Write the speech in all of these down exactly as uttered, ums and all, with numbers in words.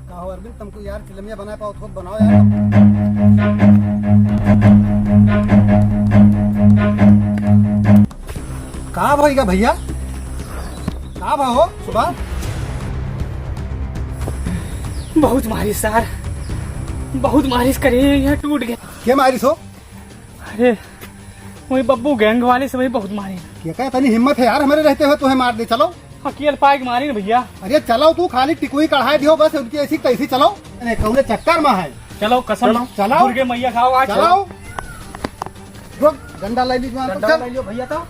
का हो अरविंद, तुमको यार चिलमिया बनाए पाओ, थोक बनाओ यार। का भइगा भइया? का भा हो सुभाष? बहुत मारी सार, बहुत मारिस करे, यहाँ टूट गया। के मारिस हो? अरे, वही बब्बू गैंग वाले से वही बहुत मारे। के का इतनी हिम्मत है यार, हमरे रहते हुए तुम्हें मार दे? चलो। अकेल पाए के मारे न भइया। अरे चलो तू, खाली टिकुई कढ़ाई दियो बस, उनकी ऐसी तैसी चलो। अरे कौने चक्कर में है? चलो कसम चलो। दुर्गे मैया खाओ आज। चलो। रुक, डंडा ले लीजिए, डंडा चल। ले लियो भइया तो।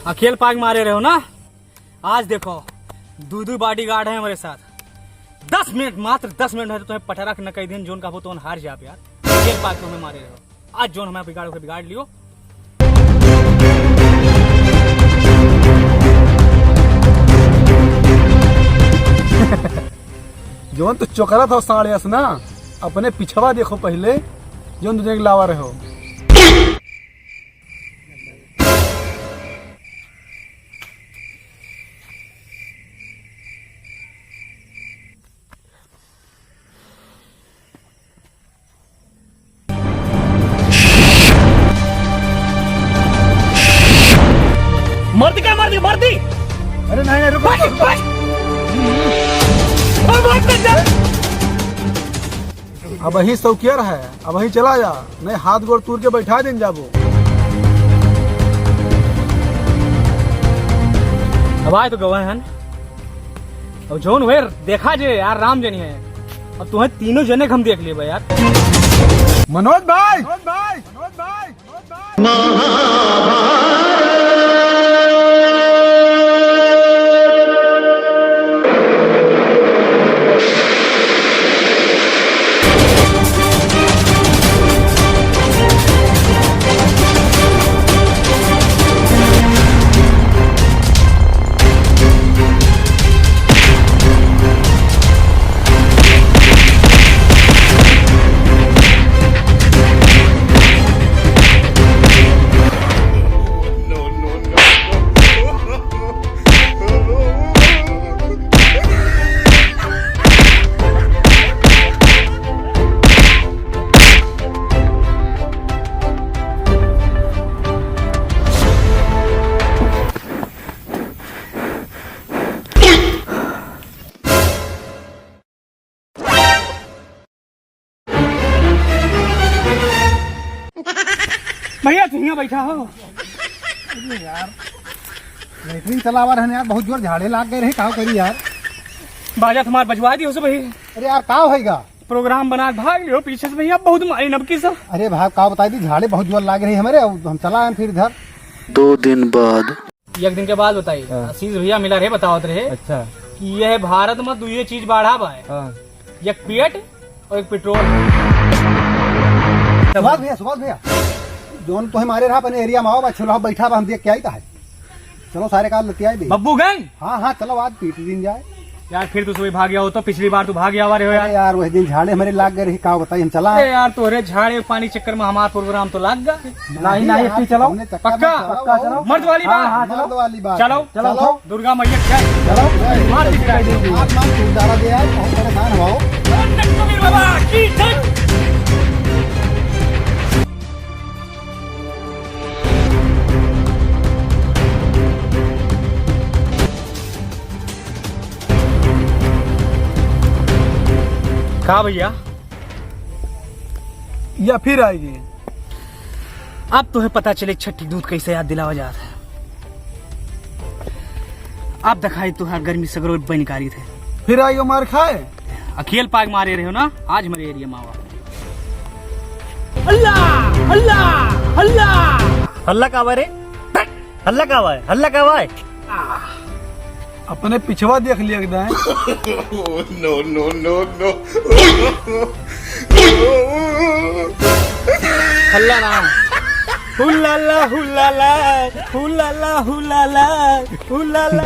अकेल पाग मारे रहे हो ना? आज देखो, दू दू बॉडीगार्ड है हमरे साथ। दस मिनट, मात्र दस मिनट है तो तुम्हें पटरा के न कह दिन, जोन का हो तो हार जाब यार। अकेल पाग तुम्हें मारे रहे हो। आज जोन हमें बिगाड़ो के बिगाड़ लियो। जौन तो चोकरा था साढ़े अस ना, अपने पिछवा देखो पहले, जौन तुझे लावा रहे हो। मर्द का मर्द, मर्दी। अरे नहीं, नहीं, रुको, भाग, रुको। भाग। और भाग, भाग, भाग। अब वही शौकियर है, अब वही चला जा, नहीं हाथ गोड़ तूर के बैठा दिन जाबो। अब आए तो गवाए हन, अब जौन हुए देखा जे यार, राम जनी है। अब तुम्हें तीनों जने के हम देख लेबे यार। मनोज भाई, मनोज भाई, मनोज भाई। भइया, तू हियाँ बैठा हो। अरे यार, लेटरिन चलावा रहन यार, बहुत जोर झाड़े लाग गए रहे, का करी यार? बाजा तुम्हार बजवा दियो से भइया। अरे यार, का होइगा? प्रोग्राम बना के भाग लियो पीछे से भइया, बहुत मारी नबकी से। अरे भाई, का बताई दी, झाड़े बहुत जोर लाग रहे हमरे, अब हम चला आए फिर इधर। दो दिन बाद। एक दिन के बाद बताई, हाँ। आशीष भइया मिला रहे, बतावत रहे अच्छा। कि यह भारत में दुइये चीज बाढ़ा बा है। हाँ। एक पेट और एक पेट्रोल। सुभाष भइया, सुभाष भइया, जौन तोहे मारे रहा अपने एरिया में, आओ बा, चलो बैठा बा, हम देख के आई ता है। चलो सारे काल लतियाई दे। बब्बू गैंग? हाँ, हाँ, चलो आज पीट दिन जाए। यार फिर तू सुबह भाग गया हो तो, पिछली बार तू भाग गया रहे हो यार। अरे यार, वही दिन झाड़े हमरे लाग गए रही, का बताई हम चला। अरे यार, तोहरे झाड़े पानी चक्कर में हमार प्रोग्राम तो लाग गया। नहीं, नहीं, नहीं, यार, तू चलो। हमने चक्कर में पक्का? चलो। पक्का चलो। मर्द वाली हाँ, बात। हाँ, चलो। मर्द वाली बात। चलो। चलो। चलो। दुर्गा मैया की जय। चलो। मार दी पिटाई। आप मार, तू डरा दे यार, बहुत परेशान हुआ हो। कबीर बाबा की जय। का भइया? या फिर आएगी। अब तोहे पता चले छठी दूध कैसे याद दिलावा जात है। अब दिखाई तोहार गर्मी सगरो बन निकारी थे। फिर आएगी मार खाए। अकेल पाग मारे रहे हो ना, आज हमारे एरिया में आवा। हल्ला, हल्ला, हल्ला। हल्ला का आवा रे? हल्ला का आवा है? हल्ला का आवा है? अपने पिछवा देख लिया एकदम। No, no, no, no। हल्ला ना। हुलाला, हुलाला, हुलाला, हुलाला, हुलाला।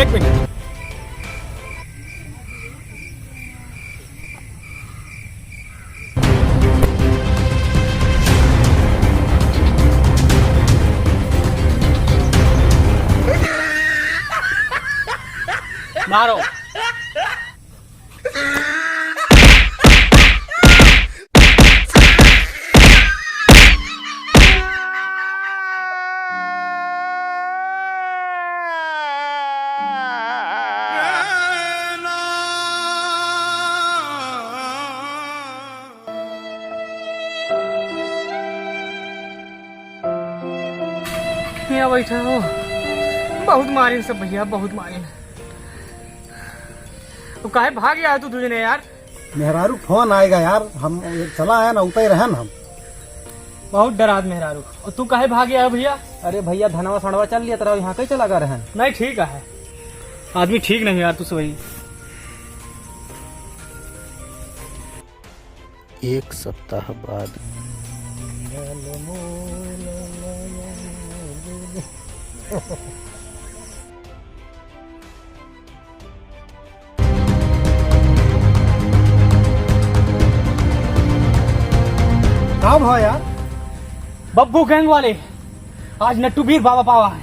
एक मिनट। मारो। यहाँ बैठा हो, बहुत मारिन सब भैया, बहुत मारिन। तो काहे भाग आया तू दुइ जने यार? मेहरारू फोन आएगा यार, हम चला आया ना, उतरे रहन हम। बहुत डरात मेहरारू। और तू काहे भाग आया भैया? अरे भैया, धनवा सड़वा चल लिया, तेरा यहाँ कहीं चला गया रहन? नहीं, ठीक है, आदमी ठीक नहीं यार, तू सही। एक सप्ताह बाद। का भा यार? बब्बू गैंग वाले आज नट्टू बीर बाबा पावा है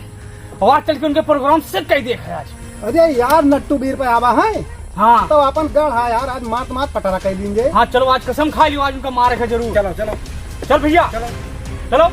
और आज चल के उनके प्रोग्राम सेट कर दिया है आज। अरे यार, नट्टू बीर पे आवा है। हाँ। तो अपन गढ़ है यार, आज मात मात पटरा कर दीजिए। हाँ, चलो आज कसम खा लियो, आज उनका मारे का जरूर। चलो, चलो। चल भैया। चलो। चलो।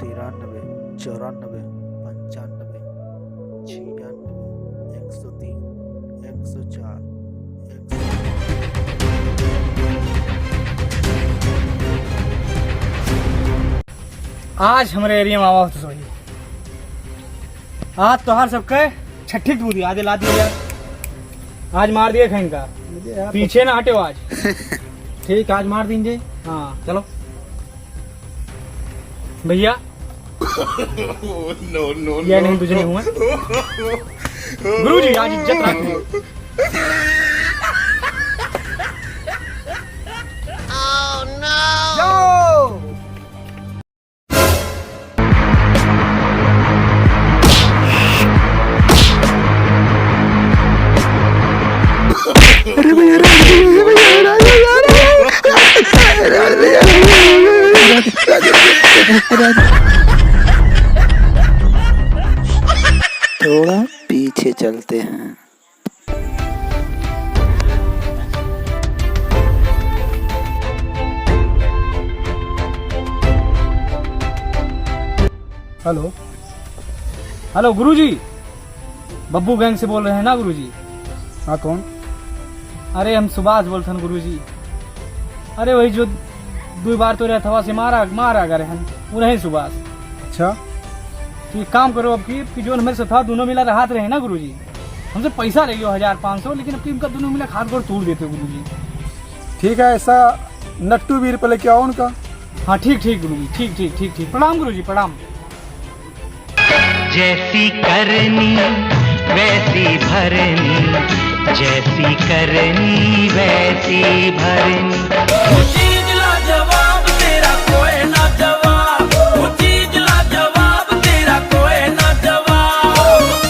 तिरानबे, चौरानबे, पंचानबे, छियानबे, एक सौ तीन, एक सौ चार, एक सौ आज हमरे एरिया में आवा हो तो सही। आज तोहार सबके छठी दूध याद दिला दिया यार। आज मार दिए खैन का। मुझे यार पीछे ना हटे आज। ठीक, आज मार दीजिए। हाँ, चलो। भैया। No, no, ये no, नहीं, तुझे नहीं no। हुआ। गुरुजी, आज इज्जत रखिए। Oh, no। जाओ। अरे भैया, अरे भैया, अरे भैया, अरे भैया। थोड़ा पीछे चलते हैं। हेलो। हेलो गुरुजी, बब्बू गैंग से बोल रहे हैं ना गुरुजी? हाँ, कौन? अरे हम सुभाष बोलथन गुरुजी। अरे वही जो दुइ बार तोरे हथवा से मारा, मारा गए रहन, वो रहे सुभाष। अच्छा। तो एक काम करो अब की, कि जो हमारे साथ दोनों मिला रहत रहे ना गुरुजी, हमसे पैसा ले लियो हजार पाँच सौ, लेकिन अब की उनका दोनों मिला हाथ गोड़ तोड़ देते गुरुजी। ठीक है, ऐसा नट्टू बीर पे लेके आओ उनका। हाँ, ठीक, ठीक गुरुजी, ठीक, ठीक, ठीक, ठीक। प्रणाम गुरुजी, प्रणाम। जैसी करनी वैसी भरनी, जैसी करनी वैसी भरनी।